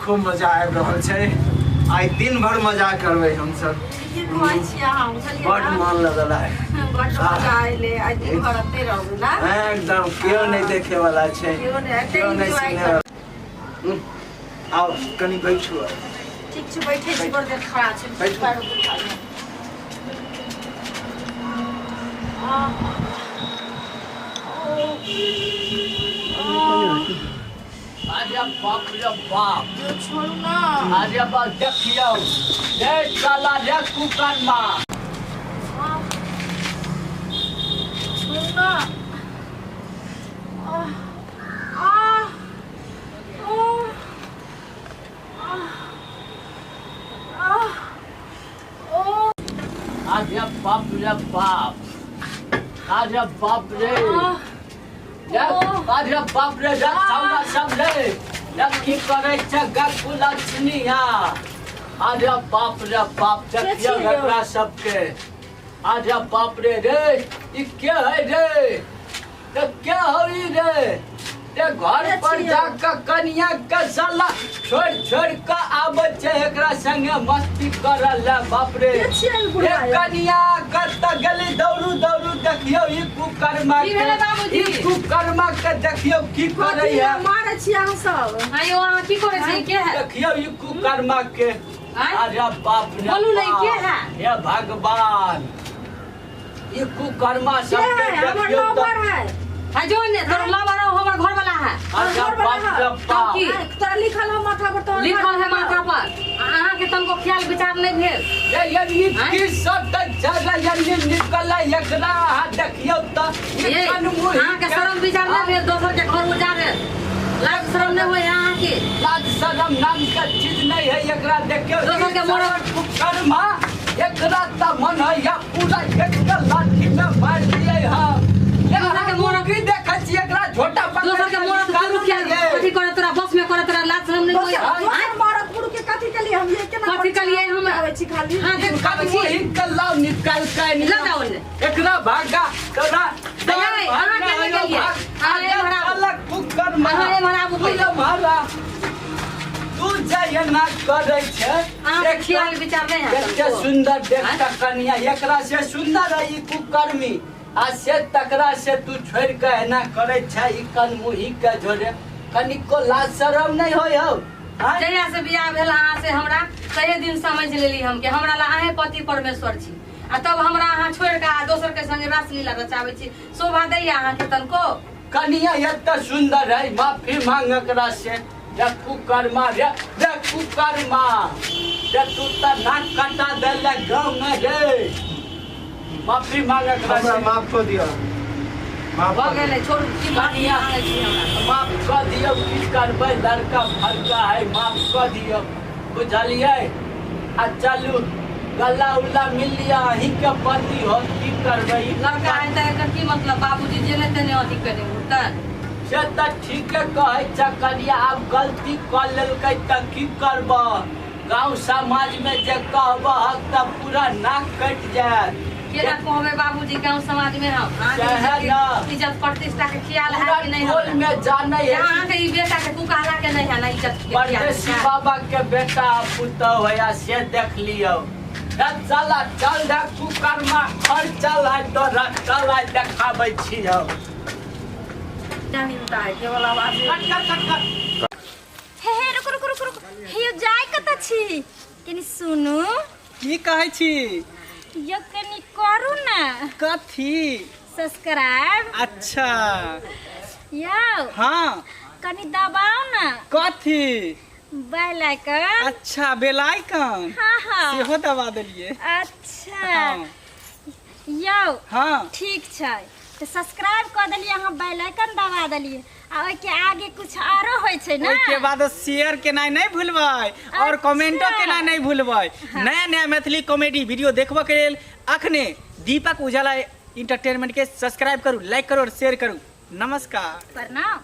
खूब मजा आबि रहल छै। आइ दिन भर मजा करबै हमसब। ठीके कहै छी अहाँ, बुझलियै बड ने? मन लगल आइ। बड मजा अयलै। आइ दिन भर एतै रहबै ने? एकदम, केओ नहि देखे वाला छै। केओ नहि, एतै केओ नहि enjoy सुने करबै। वाला। आउ, कनि बैठू आउ। ठीक छै, बैठे छी। बड़ देर खड़ा छी। बैठू। पैर दुखाइए। अरे बाप रे बाप! छोड़ू ना। अरे बाप, देखियौ रे साला, रे कुकर्मा! छोड़ू ना। आह, आह, ओ, आह, आह, ओ। अरे बाप रे बाप, अरे बाप रे! आह, अरे बाप रे, रे छौड़ा सब रे, रे की करै छै गकुलक्षणिया? अरे बाप रे बाप, देखियौ छियै यौ? एकरा सबके। अरे बाप रे, रे ई के है रे? रे के हौ ई रे? रे घर के पर छियै? जा कऽ कनिया के साला छोड़ि छोड़ि कऽ आबै छै एकरा संगे मस्ती करऽ लए। बाप रे! के छियै ई ए बुढ़ा यौ? कनिया, कतऽ गेली? दौड़ू दौड़ू, देखियौ ई कुकर्मा की के। भेलै बाबूजी? ई कुकर्मा के देखियौ की कथी करैया। मारै छी अहाँ सब? आँय यौ, अहाँ की करै छी? के है? देखियौ ई कुकर्मा के। आँय? अरे बाप रे बोलू ने, ई के बाप। है? हे भगवान, ई कुकर्मा के सबके है? हमर देखियौ तऽ। लवर है। है जो ने तोर लवर हो, हमर घर वाला है। अरे घर वाला बाप है। रे तब बाप! की? आँय, तोरा लिखल है माथा पर तोहर? लिखल है माथा पर, अहाँ के तनको ख्याल विचार नहीं भेल? ये ये ई आँय? की सब तऽ जगह ये निकल एकरा, अहाँ देखियौ तऽ ई ये कनमुही अहाँ के शर्म विचार नहीं भेल? दोसर के घर उजाड़े लाज शर्म नहीं होय अहाँ के? लाज शरम नाम के चीज नहीं है एकरा। देखियौ। दोसर के मोड़- कुकर्मा, एकरा तऽ मन है या पूरा एक के लाठी में मार दिए है। दोसर के मोड़- की देखै छी एकरा झोटा पकड़ दोसर के मोड़ निकालू पुरुष के ने ये। कथी करे तोरा बस में करे? तोरा लाज शर्म नहीं होय? दोसर दोसर मरद पुरुष के कथी के लिए हम ये केना कथी के लिए हम- आबै छी खाली? हाँ, देख, खाबै छी। कनमुही के लाउ निकाल के। लऽ जाउ ने। एकरा भागा तोरा। अरे, अहाँ केने गेलियै? अहाँ एम्हर आबू। कुकर्मा। अहाँ एम्हर आबू तू पहिले। एम्हर आ। तू जे एना करै छै, अहाँ के ख्याल विचार नहीं है कते तनको? सुंदर देखता कनिया, एकरा से सुंदर है ई कुकर्मी, आ से तकरा से तू छोड़ के एना करै छै ई कनमुही के जोरे। कनिको लाज शरम नहीं होय हौ, आँय? जहिया से बियाह भेल अहाँ से हमरा, तहे दिन समझ लेली हम कि हमरा ला अहें पति परमेश्वर छी, आ तब हमरा अहाँ छोड़ के आ दोसर के संगे रासलीला रचाबै छी। शोभा दैया अहाँ के तनको? कनिया एते सुंदर है, माफी मांग एकरा से। रे कुकर्मा रे, रे कुकर्मा रे, तू त नाक कटा देले गाँव में रे। माफी मांग एकरा हमरा से। माफ कऽ दिअ, माफ भऽ कऽ दिअ। गेलै, छोड़ू। की माफी कनिया। मांगै छी हमरा? माफ कऽ दियौ, की करबै, लड़का फड़का है, माफ कऽ दियौ, बुझलियै? आ चलू गला उला मिल लिअ, अहींके पति होत, की करबै ई? लड़का है तऽ एकर की मतलब बाबूजी, जे नहि तेने अथी केने घुरतन? से तऽ ठीके कहै छ कनिया, आब गलती कऽ लेलकै तऽ की करबह? गाँव समाजमे जे कहबहक तऽ पूरा नाक कटि जायत। केना कहबै बाबूजी गाँव समाज में हम? अहाँके सएह इज्जत ने। इज्जत प्रतिष्ठा के ख्याल है पूरा कि नहीं टोल हमरा? में जानै है। अहाँके ई बेटा के कुकाला के नहीं है ना इज्जत के ख्याल? परदेसी बाबा के बेटा पुतहु है, से देख लियौ। चल चल रे कुकर्मा, घर चल है तोरा, चल है, देखाबै छियौ। मिलता है केवल आवाज। कट कट कट कट। हे हे, रुकु रुकु रुकु रुकु, हे यौ, जाय कतऽ छी? कनि सुनू। की कहै छी? यौ, कनि करू ने। कथी? सब्सक्राइब। अच्छा। यौ। हाँ। कनि दबाउ ने। कथी? Bell icon. अच्छा, बेल आइकन। हाँ हाँ। सेहो दबा देलियै। अच्छा। हाँ। यौ। हाँ। ठीक छै, तऽ सब्सक्राइब कऽ देलियै अहाँ, बेल आइकन दबा देलियै, आ ओहिके आगे कुछ आरो होइ छै ने? ओहिके बाद शेयर केनाइ नहि भूलबै और कमेंटो केनाइ नहि भूलबै। नया नया मैथिली कॉमेडी वीडियो देखबऽ के लेल अखने दीपक उजाला इंटरटेनमेंट के सब्सक्राइब करू, लाइक करू और शेयर करू। नमस्कार। प्रणाम।